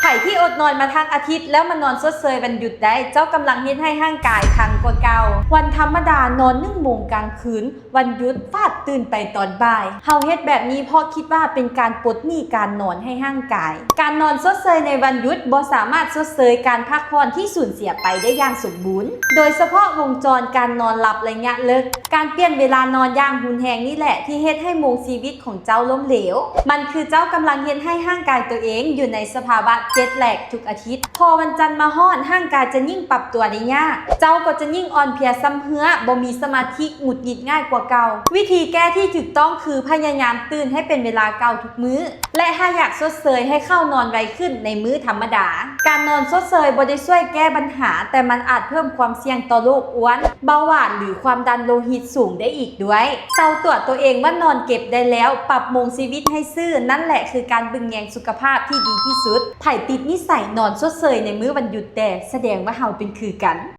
ໃຜທີ່ອົດນອນມາທັງອາທິດ ແລ້ວມານອນຊົດເຊີຍວັນຢຸດໄດ້, ເຈົ້າກຳລັງເຮັດໃຫ້ຮ່າງກາຍຄັງກວ່າເກົ່າ. ວັນທຳມະດານອນໜຶ່ງໂມງກາງຄືນ, ວັນຢຸດຟາດຕື່ນໄປຕອນບ່າຍ. ເຮົາເຮັດແບບນີ້ເພາະຄິດວ່າເປັນການປົດໜີ້ການນອນໃຫ້ຮ່າງກາຍ. ການນອນຊົດເຊີຍໃນວັນຢຸດບໍ່ສາມາດຊົດເຊີຍການພັກຜ່ອນທີ່ສູນເສຍໄປໄດ້ຢ່າງສົມບູນ, ໂດຍສະເພາະວົງຈອນການນອນຫຼັບໄລຍະເລິກ. ການປ່ຽນເວລານອນຢ່າງຮຸນແຮງນີ້ແຫຼະທີ່ເຮັດໃຫ້ໂມງຊີວິດຂອງເຈົ້າລົ້ມເຫຼວ. ມັນຄືເຈົ້າກຳລັງເຮັດໃຫ້ຮ່າງກາຍໂຕເອງຢູ່ໃນສະພາວະເຈັດແລັກທຸກອາທິດ. ພໍວັນຈັນມາຮອດ, ຮ່າງກາຍຈະຍິ່ງປັບຕົວໄດ້ຍາກ, ເຈົ້າກໍຈະຍິ່ງອ່ອນເພຍຊຳເຮື້ອ, ບໍ່ມີສະມາທິ, ຫງຸດຫງິດງ່າຍກວ່າເກົ່າ. ວິທີແກ້ທີ່ຖືກຕ້ອງຄືພະຍາຍາມຕື່ນໃຫ້ເປັນເວລາເກົ່າທຸກມື້ ແລະ ຖ້າຢາກຊົດເຊີຍໃຫ້ເຂົ້ານອນໄວຂຶ້ນໃນມື້ທຳມະດາ. ການນອນຊົດເຊີຍບໍ່ໄດ້ຊ່ວຍແກ້ບັນຫາ, ແຕ່ມັນອາດເພີ່ມຄວາມສ່ຽງຕໍ່ໂລກອ້ວນ, ເບົາຫວານ ຫຼື ຄວາມດັນໂລຫິດສູງໄດ້ອີກດ້ວຍ. ເຊົາຕົວະໂຕເອງວ່ານອນເກັບໄດ້ແລ້ວ, ປັບໂມງຊີວິດໃຫ້ຊື່, ນັ້ນແຫຼະຄືການເບິ່ງແຍງສຸຂະພາບທີ່ດີທີ່ສຸດ. ໃຜຕິດນິໄສນອນຊົດເຊີຍໃນມື້ວັນຢຸດແດ່, ສະແດງວ່າເຮົາເປັນຄືກັນ.